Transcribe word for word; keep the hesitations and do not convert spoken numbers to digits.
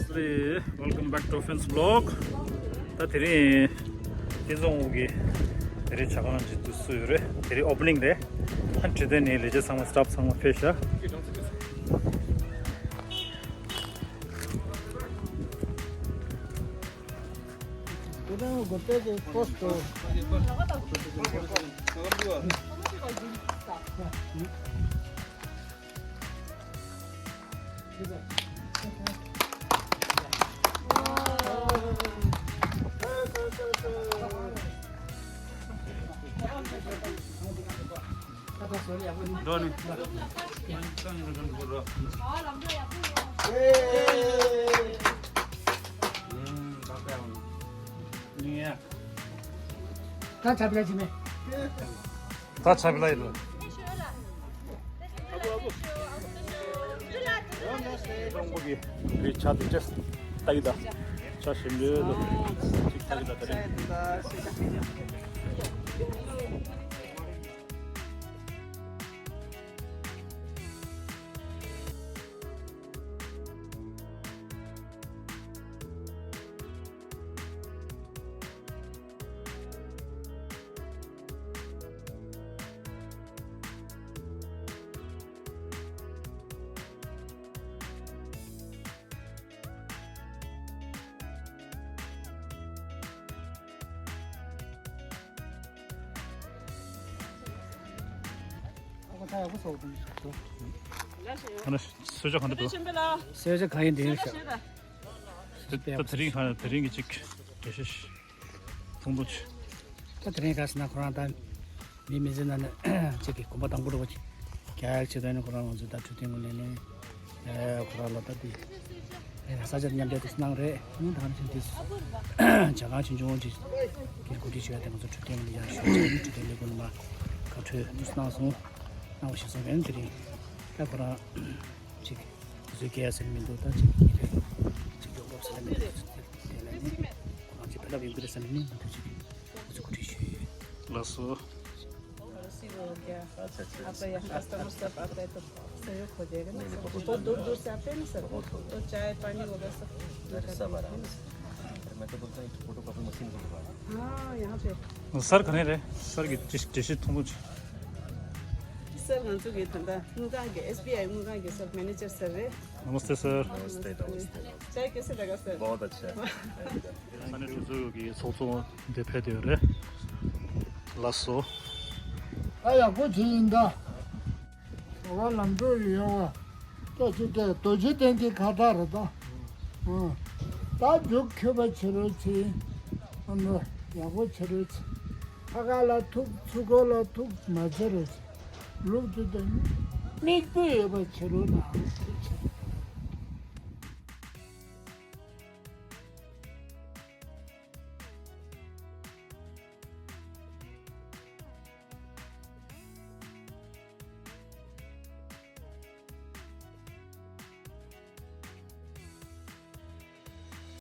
Welcome back to Finn's vlog. ད་དེ་རིང་དེ་རྫོང་དབུ་གི་དེ་རིང་ཇ་ཁང་ཅིག་ཏུ་བསུ་ཡོད་རེད། དེ་རིང་ཨོ་པ་ནིང་རེད། ཨ་ནི་དེ་ནས་ལས་བྱེད་ཚང་མ་སི་ཊཕ་ཚང་མ་ཕེབས་ཤག་འགྲོ་ནི། ད་ཆ་པི་ལ་ཅི་མེད། ད་ཆ་པི་ལ་ཡིན་ལ། ཀྲུང་གོ་གི་རི་ཆ་དེ་ཅེས་ལྟ་གི་ད། ཆ་ཞིམ་ལོས་ལོ། ཅིག་ལྟ་གི་ད་ད་རེད། ཨ་ནི་གསོལ་ཇ་གང་འདྲ་འདུག་གསོལ་ཇ་གང་ཡིན་འདི་ཡིན་ཤག་ད་དེ་རིང་ག་དེ་རིང་གི་ཅིག་འགྲེལ་བཤད་ཐུང་ཐུང་ཅིག་ད་དེ་རིང་ག་ཟེར་ན་ཁོ་རང་ད་མི་མི་ཟེར་ན་ནི་གཅིག་གི་གོམ་པ་དང་པོ་རུ་ག་ཡལ་ཆེ་དོན་ནི་ཁོ་རང་ང་ཚོ་ད་འཕྲོད་བསྟེན་ངོས་ནས་ནི་ཁོ་རང་ལ་ད་དེ་ས་ཆ་མཉམ་འབྲེལ་དུ་གནང་རེད། ཨང་ད་ག་ནང་བཞིན་དེ་ཇ་ཁང་ཆུང་ཆུང་ཅིག་གི་གོ་སྒྲིག་བྱས་ཏེ་ང་ཚོ་འཕྲོད་བསྟེན་ངོས་ནས་ཡང་ཞུ་ཆེད་ནི་འཕྲོད་བསྟེན་ལས་ཁུངས་ནས་མ་ཁ་འཕྲོད་དུ་གནང་སོང་། གནང་བ་ཞིག་སོང་བས་དེ་རིང་ད་ཁོ་རང་ཅིག་དུས་ཚོད་སྐྱེལ་ཡ་ཟེར་མི་འདུག་ད་ཅིག་ཉིན་རེ་ཅིག་མགྱོགས་པོ་ཟེར་ཡ་མི་འདུག་དེ་ལ་ནི་ཁོ་རང་ཅིག་བེད་ལ་ཡོང་གི་རེད་བསམ་ནས་ནི་ང་ཚོ་ཅིག་ང་ཚོ་གོ་སྒྲིག་ཞུས་ཡོད། ལགས་སོ། उसी वो हो गया। अच्छा, अच्छा। आपका यहाँ कस्टमर सब आता है तो सहयोग हो जाएगा ना सर। बहुत दूर दूर से आते हैं ना सर, तो चाय पानी वगैरह सब। अरे, सब आराम से। अरे, मैं तो बोलता हूँ, एक फोटोकॉपी मशीन को बुला लो। हाँ, यहाँ पे। सर कहाँ रहे? सर की डिश, डिश थोड़ा कुछ। सर, हम तो ये धंधा, उनका आगे, एसबीआई, उनका आगे सर, मैनेजर सर है। नमस्ते सर। नमस्ते, नमस्ते। चाय कैसे लगा सर? बहुत अच्छा है। ཨ་ནི་དེ་ཚོ་གི་ཚོགས་གཙོ་འདིར་ཕེབས་བསྡད་ཡོད་རེད། ལགས་སོ། ད་ཡག་པོ་བྱས་ཡིན་ད། འགྲོ་བ་ལམ་འགྲོ་ཡི་ཡོང་བ། ད་ཅི་སྟེ་རྡོ་རྗེ་གདན་གྱི་ཁ་བཏགས་རེད་ད། ཨང་། ད་རྒྱུག་འཁྱོལ་བ་བྱེད་རོགས་བྱེད། ཨ་ནི་ཡག་པོ་བྱེད་རོགས་བྱེད། ཁ་ཁ་ལ་ཐུག་ཚུར་ཁོག་ལ་ཐུག་མ་བྱེད་རོགས་བྱེད། ལུག་དེ་དང་མིག་དཔེ་ཡོད་པ་བྱེད་རོགས་གནང་། ཐུགས་རྗེ་ཆེ།